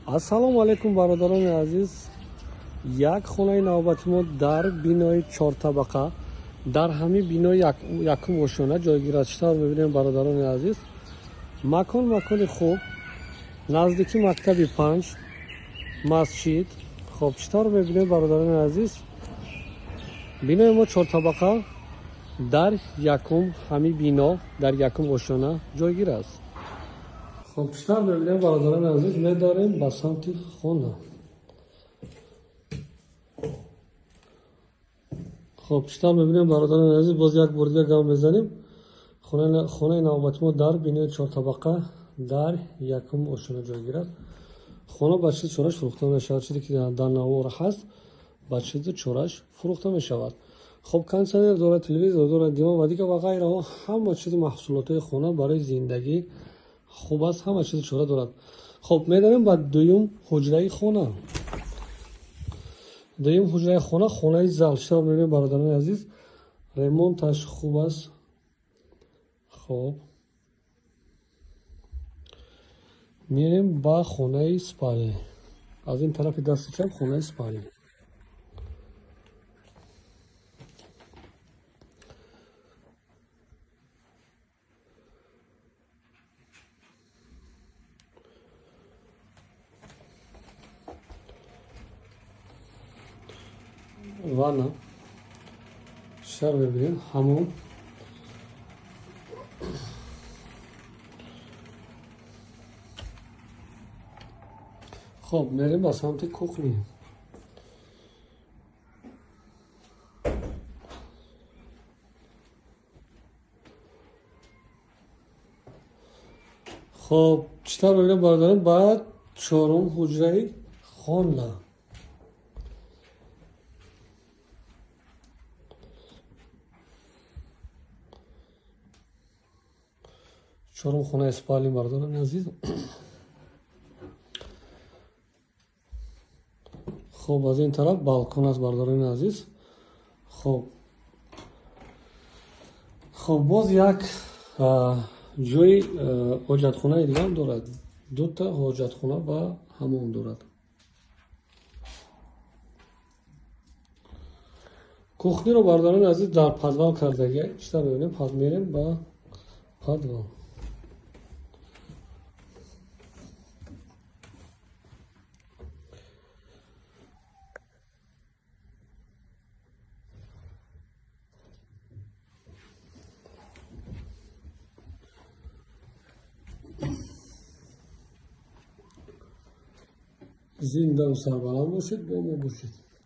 Ассалому алайкум, бародарони азиз. Як хонаи навбати мо дар бинои чортабақа, дар ҳамин бинои якум ошёна ҷойгир аст. Чӣ тавр мебинем, бародарони азиз, макон макони хуб, наздики мактаби 5, масҷид. Хоб, чӣ тавр мебинем, бародарони азиз, бинои мо чортабақа дар якум ҳамин бино дар якум ошёна ҷойгир аст. Хоб, чӣ тавр мебинем, бародарони азиз, медорем ба самти хона. Хоб, чӣ тавр мебинем, бародарони азиз, боз як бор дига гап мезанем. Хонаи навбати мо дар бинои чортабақа дар якум ошёна ҷойгир аст. Хона ба чизи чораш фурӯхта мешавад. Чизе ки дар навор ҳаст, ба чизи чораш фурӯхта мешавад. Хоб, кондиционер дорад, телевизор дорад, диван ва дигар ва ғайраҳо, ҳама чизи маҳсулотҳои хона барои зиндагӣ хуб аст, ҳама чизи чора дорад. Хоб, медарем ба дуюм ҳуҷраи хона. Дуюм ҳуҷраи хона, хонаи зал. Чӣ тавр мебинем, бародарони азиз, ремонташ хуб аст. Хоб, мерем ба хонаи спални. Аз ин тарафи дасти чап хонаи спални. Ванна. Шар мебинем, ҳамом. Хоб, мерем ба самти кухни. Хоб, чӣ тавр мебинем, бародарон, ба чорум ҳуҷраи хона. Чорум хонаи спални, бародарони азиз. Хоб, аз ин тараф балкон аст, бародарони азиз. Хоб, боз як ҷои ҳоҷатхонаи дигаам дорад. Дута ҳоҷатхона ва ҳамом дорад. Кухниро, бародарони азиз, дар подвал кардагӣ. Чӣ тавр мебинем, пас мерем ба подвал. Зиндаву сарбаланд бошед, бо мо бошед.